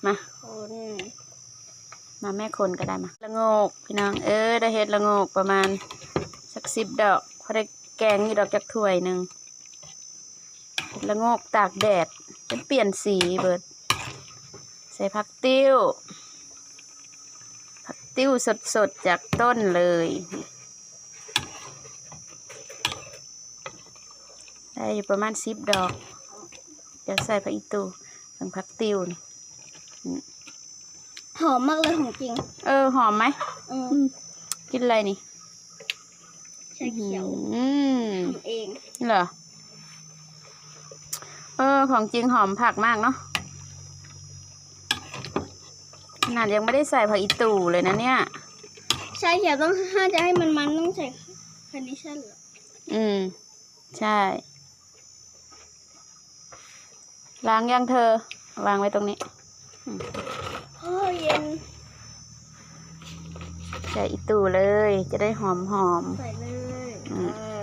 ມາ ຄົນ ມາແມ່ຄົນກໍໄດ້ ມາ ລະໂງກ ພີ່ນ້ອງເອີຍ ໄດ້ເຫັດລະໂງກປະມານຈັກສິບດອກ ພໍໄດ້ແກງຢູ່ດອກຈັກຖ້ວຍໜຶ່ງ. ເຫັດລະໂງກຕາກແດດຈົນປ່ຽນສີເບິດ. ໃສ່ຜັກຕິ້ວ ຜັກຕິ້ວສົດໆຈາກຕົ້ນເລີຍ. ໄດ້ຢູ່ປະມານສິບດອກ. ຈະໃສ່ຜັກອີ່ຕູ່ ເບິ່ງຜັກຕິ້ວນີ້. ອືມ ຫອມມາກເລີຍຂອງຈິງ. ເອີ ຫອມໄໝ? ອືມ ອືມ ກິນເລີຍນີ້. ຊາຂຽວ ອືມ ທຳເອງເຫຼືອ? ເອີ ຂອງຈິງຫອມຜັກມາກເນາະ. ຂະໜາດຍັງບໍ່ໄດ້ໃສ່ຜັກອີ່ຕູ່ເລີຍນະເນຍ. ຊາຂຽວຕ້ອງ ຖ້າຈະໃຫ້ມັນໆ ຕ້ອງໃສ່ຄາເນຊັ່ນເຫຼືອ? ອືມ ໃຊ່. ລ້າງຍັງເທີ? ວາງໄວ້ຕົງນີ້. ອືມ ໂອ້ ເຢັນ. ໃສ່ອີ່ຕູ່ເລີຍ ຈະໄດ້ຫອມໆ. ໃສ່ເລີຍ. ອືມ ເອີ.